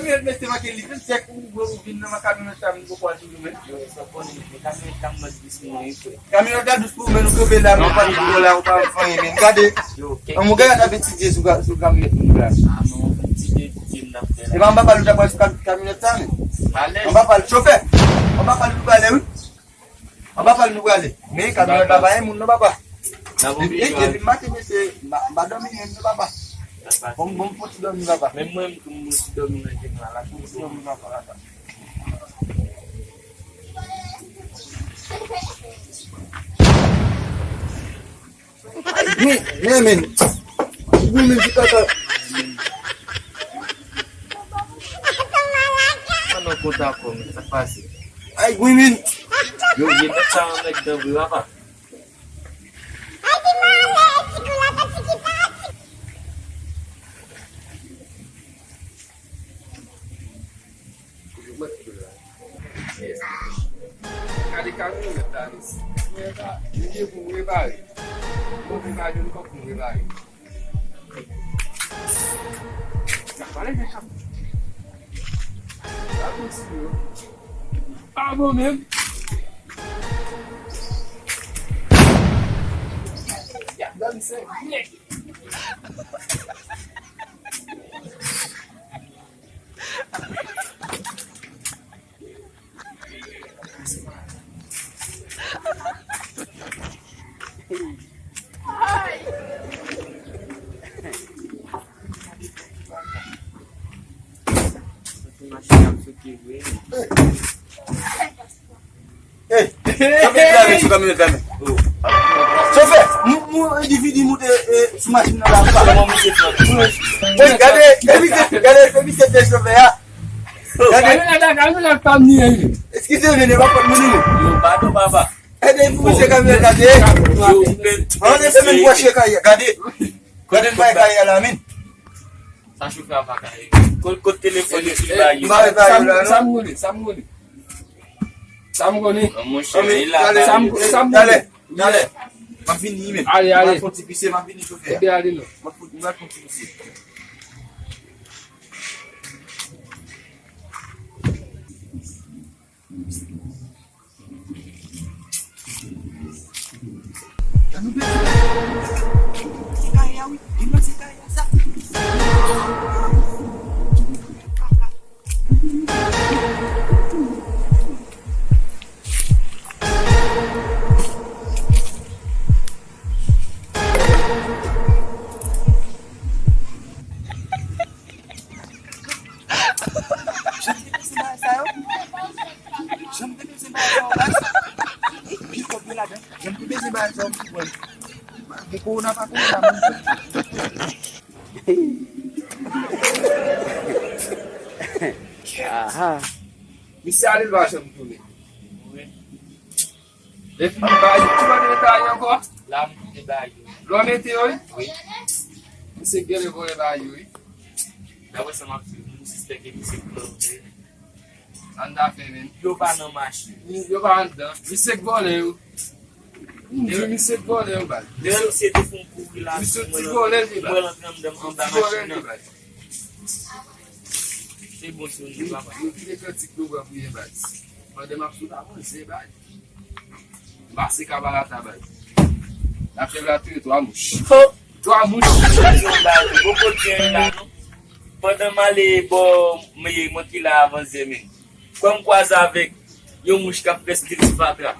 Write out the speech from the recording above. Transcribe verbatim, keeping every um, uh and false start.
Kamyonèt mesye manke li vennsenk ou, ou vin nan kamyonèt sa, m poko al toujou, men. Yo, sa konnen, men kamyonèt la m ban dous mwen, wi, frè. Kamyonèt la dous pou ou, men nou kanpe la, men ou pa di pou la, ou pa fè anyen, men gade. Yo, kèk. An, mwen gade ap etidye sou ka-, sou kamyonèt moun la. A non, etidye, etidye m t ap fè la. E pa anba pal ou ta pral sou kam-, kamyonèt sa, men. Alèz. Anba pal, chofè. Anba pal ou prale, wi. Anba pal nou prale. Men kamyonèt la pa gen moun non, papa. Depi, depi maten, mesye, m pa, m pa dòmi menm non, papa. Bon, bon, fon ti dòmi, papa. Menm mwen, m tou, m tou dòmi nan jen la, la, tou dòmi, papa, la. Men, men, men. Gwen, men, ti kaka. An nan konta kò, men, sa k pase? Ay, gwen, men. Yo, yo met sa nan nèg dan vre, papa. Gade kamyonèt la, mesye. Li gen pou repare. Bon, pou pa jwenn kòb pou repare. Sa pale de kap. Sa kontinye. Pa bon menm. Ban m senk. Ey, kamyonèt la men, sou kamyonèt la men. Chofè, mou, mou endividi moute, e, sou machin nan la, pa. Kòman moute flank? Wi, gade, se misye, gade, se misye te chofè a. Gade. Kamyonèt la, kamyonèt pa m li ye. Eskize, men, e pa fòt moun li. Yo, padon, papa. Ede pou misye kamyonèt la te. Yo, men, an de semèn pwòche kay, gade. Gade m bay kay la, men. Sa chofè a pa ka regle. Kot, kot telefòn yo ki ba yo? M pa bay yo la, non. Sa m konnen, sa m konnen. Sa m konnen. An, monchè, e la, talè, sa m, sa m konnen. Talè, talè. M ap vini, men. Ale, ale. M ap fè yon ti pise, m ap vini, chofè. Epi ale, non. M ap fè, m ap fè yon ti pise. Jan m te bezwen bagay sa yo? Jan m te bezwen bagay sa yo, baz? Pil kòb yo ladan. Jan m te bezwen bagay sa yo, m te pran. Gen kowona pa kowona, moun. Aha. Misye ale, l pa janm tounen. Epi, bagay, ou pa te mete bagay ankò? La, m te bay yo. Lè w mete yo, wi? Wi. Misye genlè vòlè bagay yo, wi. Daprè sa m ap swiv, m sispèk ke misye k vòlè yo. Sa n ta fè, menm? Yo pa nan machin. Yo pa anndan. Misye k vòlè yo. M di misye k vòlè yo, baz. Dayè, misye te fè yon kouri la, mwen, mwen l antre anndan, anba machin nan. Se bon, se bon, papa. Yo kite kantik nou pran priye, baz. Pandan m ap sot a manze, baz. M pase Kabalata, baz. Lafyèv la touye twa mouch. Ho! Twa mouch. Yo, baz, poko di anyen la, non. Pandan m ale bò, mwen, mwen ki la avan zè, men. Kwè m kwaze avèk yon mouch k ap fè stil ti fatra.